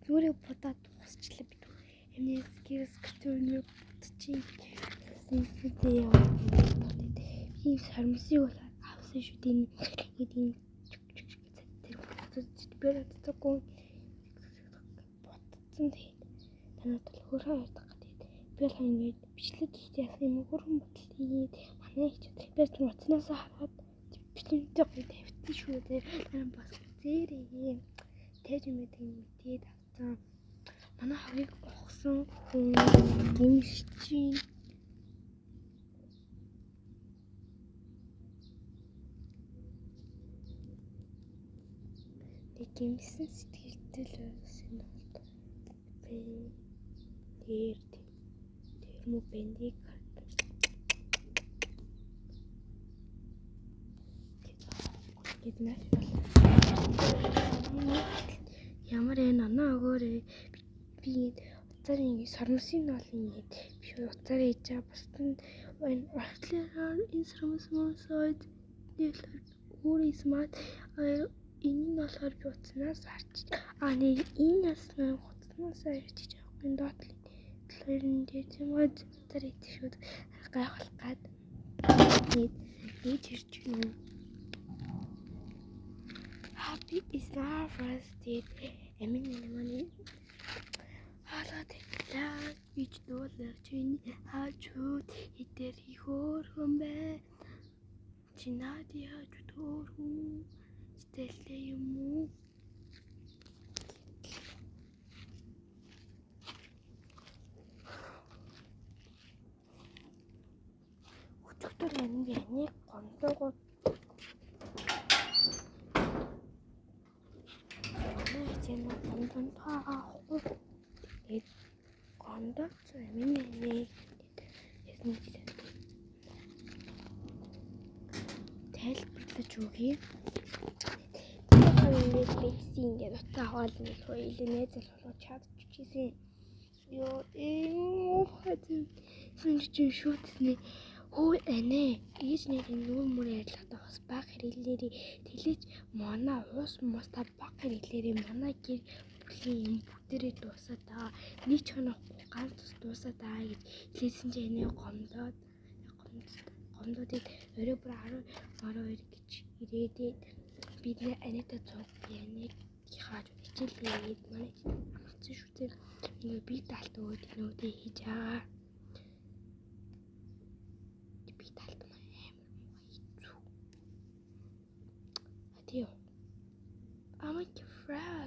Нүрээ будаад дуусчлаа би. Эмнээс гэрс гэртээ будчих. Сэнсэдээ яваад. Би сормосыг бол авсан шүү дээ. Ингээд ийм тэр би боддоггүй ботцсон тэгээд танад бол хөрхөн ярьдаг тэгээд би бол ингээд бичлэг хийхдээ яасан юм хөрхөн бодол хийгээд манай их би ч утаснаасаа хараад бичлэгтэй гоё тавьчихсан шүү дээ. Дараа бас үзээрэй. Тэж юм гэдэг мэдээд авсан. Манай хогийг ухсан хүн гимшчин тэг гимсэн сэтгэлтэй л байсан бол би тэр тэр мө бэндик гэд маш ямар энэ оноо өгөөрэй. Би утсаар ингэ сормосын бол ингэ би утсаар хийж байгаа. Бусд нь энэ уртлаараа энэ сормос мосоод өөрөө смарт энэ нь болохоор би утаснаас харч а нэг энэ нас нэг утаснаас харчиж байгаа юм доотлын талаар нь дээр тийм утсаар хийдэг шүү. Гайхалх гад нэг нээж ирж байна. Happy is not first date. Амин манай хаалга тавилаа гэж дуулах чиний хажууд хитэр хөөрхөн бай. Чи наадын хажууд хөөрхөн сэтгэлтэй юм уу? Өчигдөр аниг аниг гомдоогоо манай хичээнэ гомдонтойгоо авахгүй. Тэгээд гомдоцсон миний аниг ясны тайлбарлаж өгье. Тэр ингээд бэкси ингээд утаа аваад ингээд хоёул найз залуу чадчихсэн. Йоо ээ муухай тийм чинь шүүтснэ. Хөө анэ ээж нэг нүүр мөр ярьлахдаа бас баг хэрэглээрээ тэлэж манай уус мус та баг хэрэглээрээ манай гэр бүлийн юм бүгдээрээ дуусаад байгаа. Нэг ч хонохгүй ганц ус дуусаад байгаа гэж хэлсэн чинь анэ гомдоод гомдоод орой бүр 10 12 гэж ирээдээд бид нэ анаатай цуг би аныг хааж хичээл хийгээд манай амарсан шүү дээ. Ингээ би таалт өгөөд нүүдээ хийж байгаа. Би таалт маань амар хэцүү. А тийм. I'm like fresh.